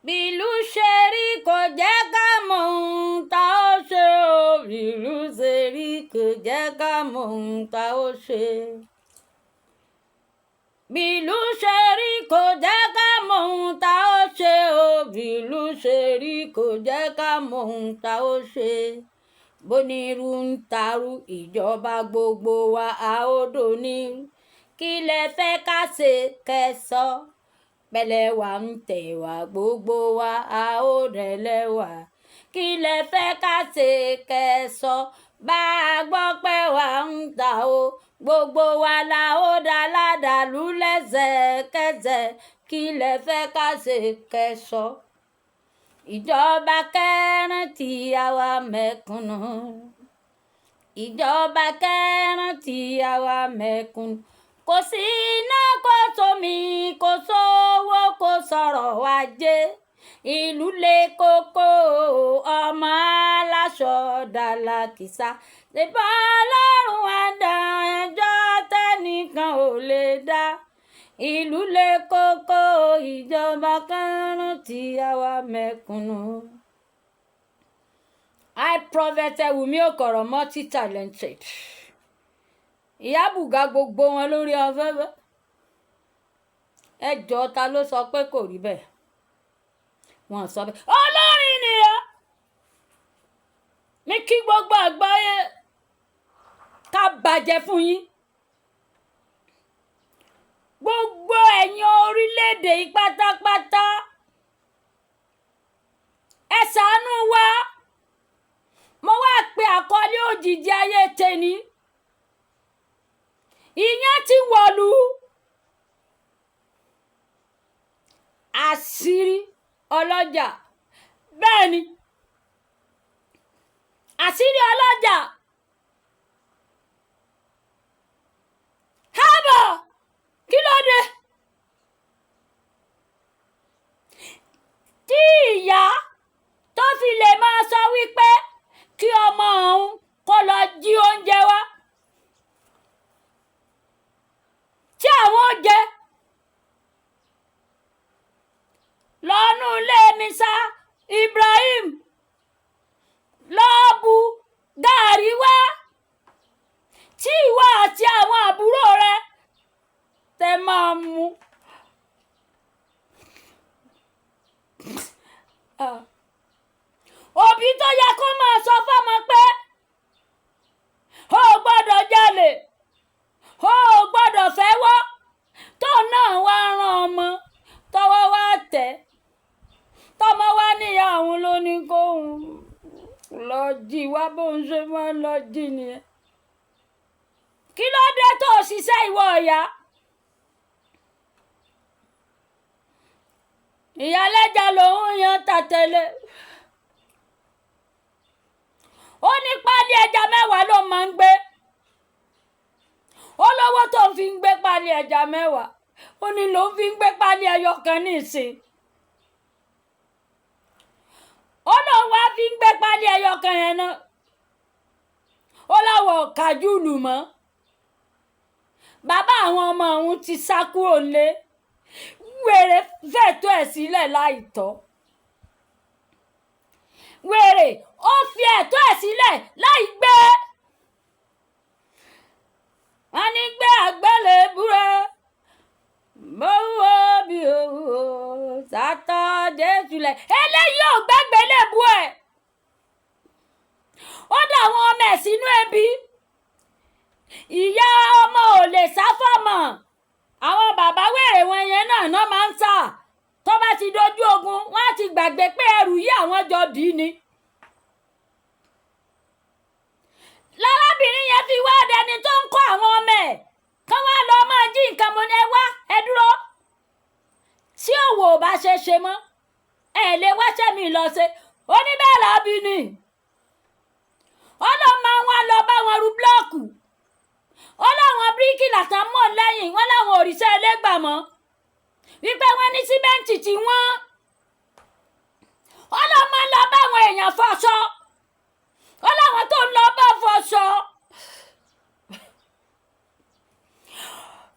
Bílú ṣe rí kò jẹ́ ká mọ ohun tá ó ṣe o. Bílú ṣe rí kò jẹ́ ká mọ ohun tá ó ṣe. Bílú ṣe rí kò jẹ́ ká mọ ohun tá ó ṣe o. Bílú ṣe rí kò jẹ́ ká mọ ohun tá ó ṣe. Bónírú ń tarú ìjọba gbogbo wa a ó dònírú. Kí lẹ fẹ́ ká ṣe kẹ́ sọ? Pẹ̀lẹ́ wa ń tẹ̀ wá gbogbo wa a ó dẹ̀lẹ́wà. Kí lẹ fẹ́ ká ṣe kẹ́ sọ? Bá a gbọ́ pé wà ń ta o, gbogbo wa la ó dá ládàlú lẹ́sẹ̀kẹsẹ̀. Kí lẹ fẹ́ ká ṣe kẹ́ sọ? Ìjọba kẹ́rántí àwa mẹ̀kúnnù. Ìjọba kẹ́rántí àwa mẹ̀kúnnù. Kò sí iná, kò sómi, kò sówó, kò sọ̀rọ̀ ajé. Ìlú le koko, ọmọ aláṣọ dàlákìsà. Ṣèbá Ọlọ́run á dá ẹjọ́ tẹ́nìkan ò lè dá. Ìlú le koko, ìjọba kẹ́rántí àwa mẹ̀kúnnù. I Prophet Wumi Okoro, multi-talented. Ìyá bùgá gbogbo wọn lórí afẹ́fẹ́. Ẹ jọ̀ọ́, ta ló sọ pé kò rí bẹ́ẹ̀? Wọ́n sọ bẹ́ẹ̀. Olórin nìyẹn. Mi kí gbogbo àgbáyé ká bàjẹ́ fún yín. Gbogbo ẹ̀yin orílẹ̀-èdè yìí pátápátá, ẹ ṣàánú wa. Mo wá pe àkọlé òjijì ayé tèmi. Ìyẹn ti wọ̀lú. Àṣírí ọlọ́jà. Bẹ́ẹ̀ ni, àṣírí ọlọ́jà. Hábà! Kí ló dé? Tí ìyá tó fi lè máa sọ wípé kí ọmọ òun kó lọ jí oúnjẹ wá tí àwọn ó jẹ lọ́nú ilé Mr. Ibrahim lọ́ọ́ bu gàárì wá tí ìwọ àti àwọn àbúrò rẹ tẹ máa mu. Òbí tó yẹ kó máa sọ fọ́mọ pé o ò gbọ́dọ̀ jalè, o ò gbọ́dọ̀ fẹ́wọ́, tó náà wá rán ọmọ tọwọ́ wá tẹ̀, tọmọ wá níyà òun ló ní kóun lọ jí wá bóun ṣe máa ń lọ jí nìyẹn. Kí ló dé tó ṣiṣẹ́ ìwọ ọ̀yà? Ìyálẹ́jà lòun yan tàtẹ̀lé. Ó ní páálí ẹja mẹ́wàá ló máa ń gbé. Ó lówó tó ń fi ń gbé páálí ẹja mẹ́wàá. Ó ní lòun fi ń gbé páálí ẹyọ kan nísìn. Ó lóun wá fi ń gbé páálí ẹyọ kan yẹn náà. Ó láwọ̀ kàjúlù mọ́. Bàbá àwọn ọmọ òun ti sá kúrò nílé. Wèrè fẹ̀tọ́ ẹ̀ sílẹ̀ láìtọ́. Wèrè ó fi ẹ̀tọ́ ẹ̀ sílẹ̀ láì gbé. Wọ́n ní gbé àgbélébùú rẹ̀. Mo wúwo bí owó sátọ́ Jésù lẹ̀. Eléyìí ò gbẹ́gbẹ́lébùú ẹ̀. Ó dà àwọn ọmọ ẹ̀ sínú ẹbí. Ìyá ọmọ ò lè sá fọ́mọ. Àwọn bàbá wèrè wọn yẹn náà náà máa ń sá. Tó bá ti dojú ogun, wọ́n á ti gbàgbé pé ẹrù yìí àwọn jọ dì í ni. Lárábìnrin yẹn fi wá dẹni tó ń kọ́ àwọn ọmọ ẹ̀. Kán wá lọ máa jí nǹkan mo ní ẹ wá, ẹ dúró. Tí òwò ò bá ṣe ṣe mọ́, ẹ lè wáṣẹ́ mi lọ ṣe. Ó ní bẹ́ẹ̀ lábí ni. Ó lọ máa wá lọ bá wọn ru búlọ́ọ̀kù. Ó láwọn bíríkìlà tán mọ̀ lẹ́yìn, wọ́n láwọn òrìṣà ẹlẹ́gbà mọ́. Wípé wọ́n ní símẹ́ǹtì tí wọ́n. Ó lọ máa lọ bá àwọn èèyàn fọṣọ. Ó láwọn tó ń lọ bá fọṣọ.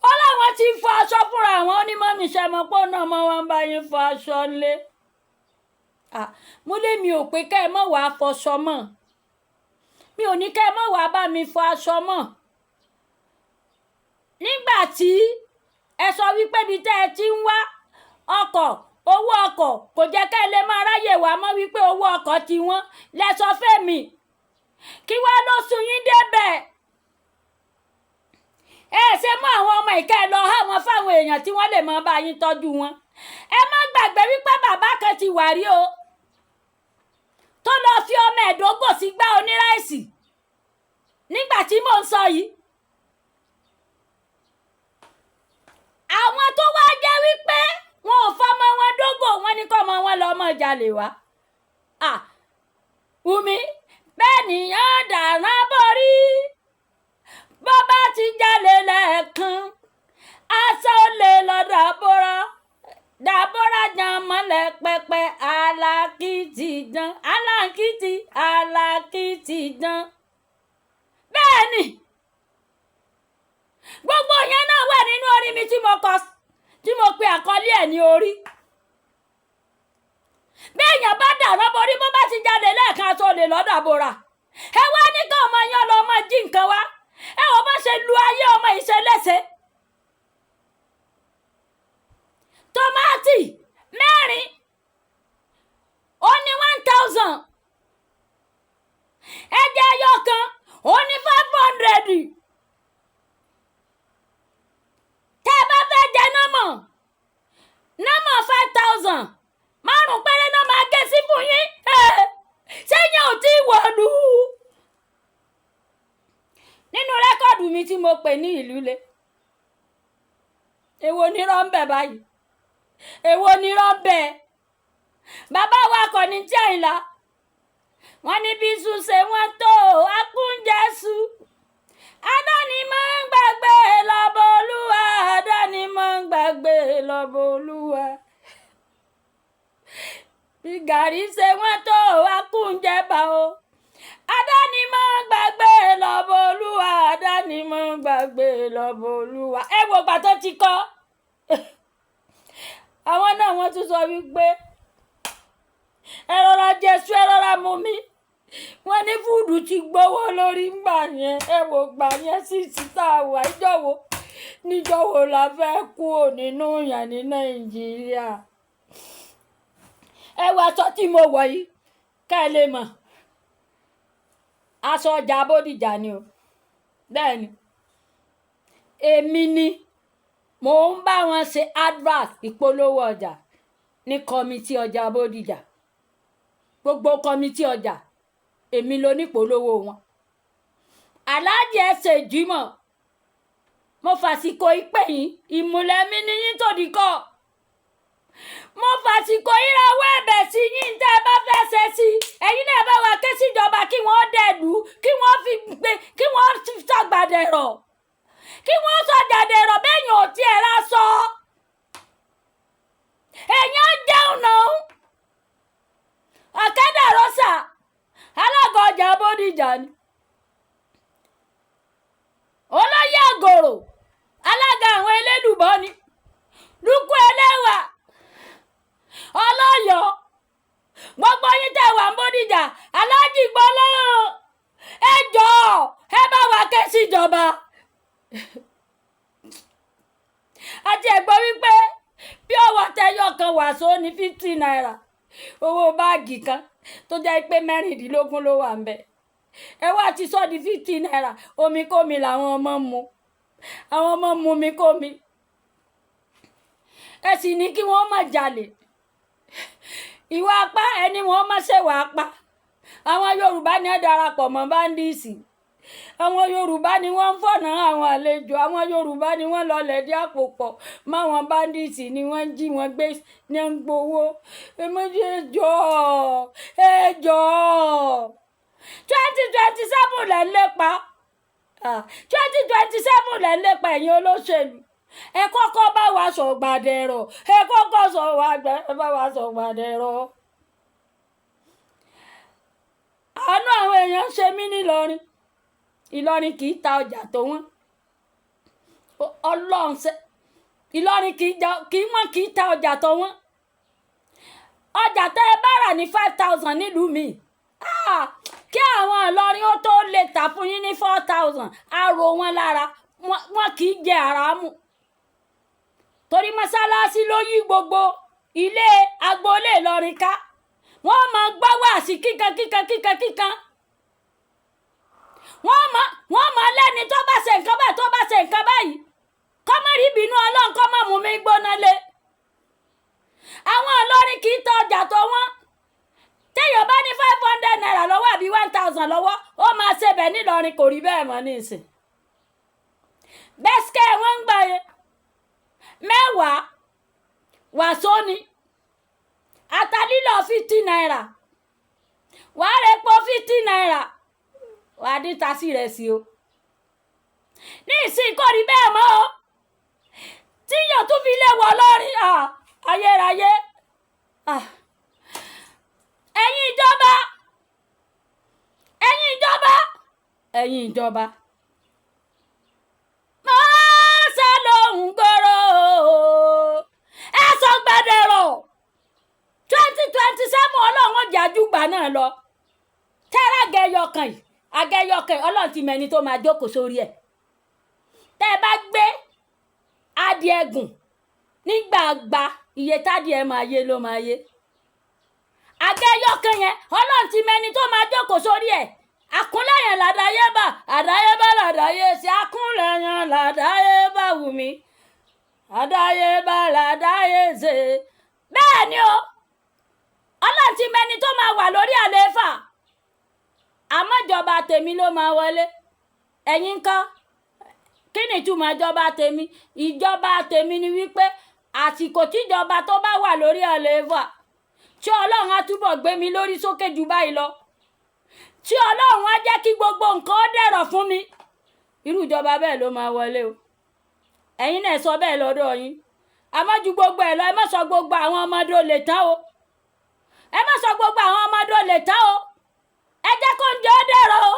Ó láwọn tí ń fọ aṣọ fúnra àwọn onímọ̀mí ṣe mọ̀ pé òun náà mọ̀ wọ́n bá yín fọ aṣọ ńlé. Mo lé mi ò pé kẹ́ ẹ mọ̀ wàá fọṣọ mọ́, mi ò ní kẹ́ ẹ mọ̀ wàá bá mi fọ aṣọ mọ́. Nígbà tí ẹ sọ wípé ibi tẹ́ ẹ ti ń wá ọkọ̀, owó ọkọ̀ kò jẹ́ ká ẹ lè máa ráyè wá mọ́, wípé owó ọkọ̀ ti wọ́n lẹ sọ fẹ́mi, kí wá ló sún yín débẹ̀? Ẹ ṣe mú àwọn ọmọ ìka ẹ lọ há wọn fáwọn èèyàn tí wọ́n lè máa bá yín tọ́jú wọn. Ẹ má gbàgbé wípé bàbá kan ti wà rí o tó lọ fi ọmọ ẹ̀dógò sí gbá oníráìsì nígbà tí mò ń sọ yìí. Àwọn tó wá jẹ́ wípé wọn ò fọmọ wọn dógò, wọn ní kọ́mọ wọn lọ mọ́ jalè wá. Wùmí bẹ́ẹ̀ nìyẹn dàrán borí, bó bá ti jalè lẹ́ẹ̀kan aṣọ olè lọ dàbóra dàbóra jan mọ́lẹ̀ pẹpẹ alákìtì dán alákìtì alákìtì dán. Bẹ́ẹ̀ ni gbogbo yẹn náà wà nínú orin mi tí mo kọ, tí mo pe àkọlé ẹ̀ ní orí. Béèyàn bá dàrọ́ borí, bó bá ti jalè lẹ́ẹ̀kan aṣọ olè lọ́dọ̀ àbòrà. Ẹ wá ní ká ọmọ yẹn lọ ọmọ jí nǹkan wá, ẹ ò bá ṣe lu ayé ọmọ ìṣe léṣe. Tòmátì mẹ́rin ó ní 1000, ẹja ẹyọ kan ó ní 500. Tẹ́ ẹ bá fẹ́ jẹ nọ́mọ̀ nọ́mọ̀ 5000, márùn péré náà máa gé sí fún yín. Sẹ́yìn ò tí ì wọ̀lú. Nínú rẹ́kọ̀dù mi tí mo pè ní ìlú le, èwo ni irọ́ ń bẹ báyìí? Èwo ni irọ́ ń bẹ? Bàbá wa kọ̀ ní tí Àyìnlá wọ́n ní bí iṣu ṣe wọ́n tó akúnjẹ́sù. Adáni máa ń gbàgbé lọ́bọ̀ Olúwa, adáni máa ń gbàgbé lọ́bọ̀ Olúwa. Bí gàrí ṣe wọ́n tó akúnjẹba o. Adáni máa ń gbàgbé lọ́bọ̀ Olúwa, adáni máa ń gbàgbé lọ́bọ̀ Olúwa. Ẹ wo ìgbà tó ti kọ́. Àwọn náà wọ́n tún sọ wípé ẹ rọra jẹṣu, ẹ rọra mú mi. Wọ́n ní fúdù ti gbówó lórí ńgbà yẹn. Ẹ wò gbà yẹn sí títà wà ìjọwọ́ níjọwọ́ la fẹ́ kúrò nínú ìyà ní Nàìjíríà. Ẹ wo aṣọ tí mo wọ̀ yìí ká ẹ lè mọ̀, aṣọ ọjà Bódìjà ni o. Bẹ́ẹ̀ ni èmi ni mò ń bá wọn ṣe advert ìpolówó ọjà ní kọ́mítì ọjà Bódìjà. Gbogbo kọ́mítì ọjà èmi ló nípolówó wọn. Aláàjì ẹsẹ̀ ìjímọ̀, mo fàsìkò ìpè yín, ìmùlẹ̀ mi ní yín tòdì kọ́. Mo fàsìkò ìrawọ́ ẹ̀bẹ̀ sí yín tẹ́ ẹ bá fẹ́ ṣe sí i. Ẹ̀yin náà bá wa ké síjọba kí wọ́n dẹ̀lú, kí wọ́n fi gbé, kí wọ́n sọ̀gbàdẹ̀rọ̀, kí wọ́n sọ̀jàdẹ̀rọ̀ bẹ́yìn ò tiẹ̀ ra sọ. Èèyàn jẹun náà. Ọ̀kadà rọ́ṣà alága ọjà Bódìjà ni. Olóyè Àgòrò alága àwọn elélùbọ́ ni. Lúkú ẹlẹ́wà ọlọ́yọ̀ gbogbo yín tẹ́ wà ń Bódìjà, Aláàjì Gbọ́lá ẹ jọ̀ọ́ ẹ bá wa ké síjọba. Àti ẹ̀gbọ́n wípé bí ọwọ́ tẹyọ kan wàsó ní 50 naira owó báàgì kan tó jẹ́ pé 16 ló wà ń bẹ̀. Ẹ wá ti sọ di 50 naira, omi kómi làwọn ọmọ ń mu, àwọn ọmọ ń mu omi kómi. Ẹ sì ní kí wọ́n má jalè. Ìwà apá ẹni wọ́n má ṣèwà apá. Àwọn Yorùbá ni ẹ darapọ̀ mọ́ báńdíìsì. Àwọn Yorùbá ni wọ́n ń fọ̀nà àwọn àlejò. Àwọn Yorùbá ni wọ́n lọ lẹ̀dí àpò pọ̀ máwọn báńdíìsì ni wọ́n ń jí wọn gbé ní ń gbowó. Èmi ṣe jọ̀ọ́, ẹ jọ̀ọ́. 2027 lẹ̀ ń lépa. 2027 lẹ̀ ń lépa ẹ̀yin olóṣèlú. Ẹ kọ́kọ́ bá wa sọ̀gbàdẹ̀rọ̀. Ẹ kọ́kọ́ sọ wa gbẹ, ẹ bá wa sọ̀gbàdẹ̀rọ̀. Àánú àwọn èèyàn ṣe mí nílọrin. Ìlọrin kì í ta ọjà tó wọ́n. Ọlọ́run ṣe Ìlọrin kì í ja, kì í wọ́n, kì í ta ọjà tó wọ́n. Ọjà tẹ́ ẹ bá rà ní 5,000 nílùú mi, kí àwọn Ìlọrin ó tó lè tà fún yín ní 4,000, á ro wọn lára. Wọn kì í jẹ àràmù, torí mọ́sálásí ló yí gbogbo ilé agboolé Ìlọrin ká. Wọ́n máa gbọ́ wáàsí kíkan kíkan kíkan kíkan. Wọ́n máa lẹ́ni tó bá ṣe nǹkan báyìí, tó bá ṣe nǹkan báyìí, kọ́ mọ́ rí ìbínú Ọlọ́run, kọ́ mọ́ mú mi gbóná lé. Àwọn Ìlọrin kì í ta ọjà tó wọ́n. Téèyàn bá ní ₦500 lọ́wọ́ àbí 1,000 lọ́wọ́, ó máa ṣe bẹ́ẹ̀ nílọrin. Kò rí bẹ́ẹ̀ mọ́ nísìn. Bẹ́sikẹ́ wọ́n ń gbà yẹn 10 wàsó ni, ata lílọ̀ ₦50, wàá rẹ̀ pọ̀ ₦50, wàá dín tasí rẹ̀ sí o. Ní ìsìn kò rí bẹ́ẹ̀ mọ́ o. Tíyàn tún fi lè wọ̀ lọ́rin ayérayé. Ẹ̀yin ìjọba, ẹ̀yin ìjọba, ẹ̀yin ìjọba, máa ṣe lóhùn gbòòrò, ẹ sọ gbẹdẹrọ. 2027, Ọlọ́run ó jẹ́ àjùgbà náà lọ. Tẹ́rẹ́ àgẹyọkàn yìí, àgẹyọkàn yìí, Ọlọ́run ti mẹ́ni tó máa jókòó sórí ẹ̀. Tẹ́ ẹ bá gbé adìẹ gùn nígbàgbà, iye tádìẹ máa yé ló máa yé. Àgẹyọkàn yẹn, Ọlọ́run ti mẹ́ni tó máa jókòó sórí ẹ̀. Àkúnlẹ̀yàn làdáyébà, àdáyébá làdáyé sí. Àkúnlẹ̀yàn làdáyébà wù mí, àdáyébá làdáyé ṣe. Bẹ́ẹ̀ ni o, Ọlọ́run ti mẹ́ni tó máa wà lórí àlééfà, àmọ́ ìjọba tèmi ló máa wọlé. Ẹ̀yin ńkọ́? Kí ni ìtumọ̀ ìjọba tèmi? Ìjọba tèmi ni wípé àsìkò tíjọba tó bá wà lórí àlééfà, tí Ọlọ́run á túbọ̀ gbé mi lórí sókè jù báyìí lọ, tí Ọlọ́run á jẹ́ kí gbogbo nǹkan ó dẹ̀rọ̀ fún mi, irú ìjọba bẹ́ẹ̀ ló máa wọlé o. Ẹ̀yin náà sọ bẹ́ẹ̀ lọ́dọ̀ yín. Àmọ́ ju gbogbo ẹ̀ lọ, ẹ má sọ gbogbo àwọn ọmọdé olè tán o. Ẹ má sọ gbogbo àwọn ọmọdé olè tán o. Ẹ jẹ́ kó ń jẹ́ ó dẹ̀rọ̀ o.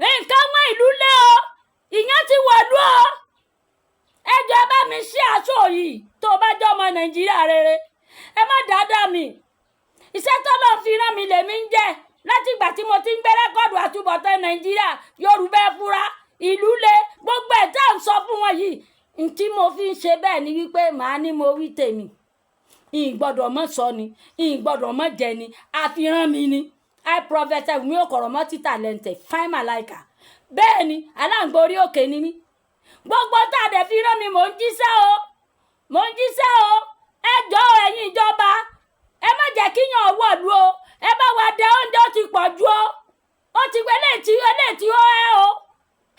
Nǹkan wọ́n, ìlú lé o, ìyẹn ti wọ̀lú o. Ẹ jọ̀ọ́, ẹ bá mi ṣí aṣọ yìí. Tó o bá jẹ́ ọmọ Nàìjíríà rere, ẹ má dáadáa mi. Iṣẹ́ tó lọ́ọ́ fi rán mi lèmi ń jẹ́ láti ìgbà tí mo ti ń gbé record àtúbọ̀tán Nàìjíríà. Yorùbá, ẹ fura, ìlú le, gbogbo ẹ̀ tá à ń sọ fún wọn yìí, n tí mo fi ń ṣe bẹ́ẹ̀ ni wípé màá ní mo wí tèmi, ìyìn gbọ́dọ̀ mọ́ sọ ni, ìyìn gbọ́dọ̀ mọ́ jẹ ni, àfihàn mi ni. I, Prophet Wunmi Okoro, multi talented, fine malaika. Bẹ́ẹ̀ ni, aláǹgbá orí òkè ni mí. Gbogbo tá a dẹ̀ fi rán mi, mò ń jíṣẹ́ o, mò ń jíṣẹ́ o. Ẹ jọ̀ọ́, ẹ̀yin ìjọba, ẹ má jẹ́ kíyàn wọ̀lú o. Ẹ bá wa dẹ oúnjẹ, ó ti pọ̀ jù o. Ó ti pẹ́ eléyìí tí ó ẹ́ o,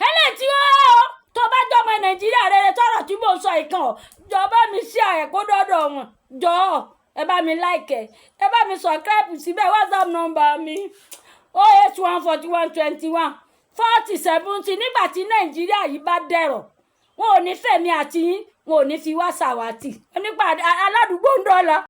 eléyìí tí ó ẹ́ o. Tó bá jọmọ Nàìjíríà rere, tọrọ tí mò ń sọ ìkan jọba mi sí àyẹ̀kó dọ́dọ̀ wọn. Jọ̀ọ́, ẹ bá mi like ẹ, ẹ bá mi subscribe síbẹ̀. WhatsApp number mi, 08141214070. Nígbà tí Nàìjíríà yìí bá dẹ̀rọ̀, wọn ò ní fẹ̀mí àti yín, wọn ò ní fi wá ṣàwátì. Onípa aládùúgbò ń dọ́là.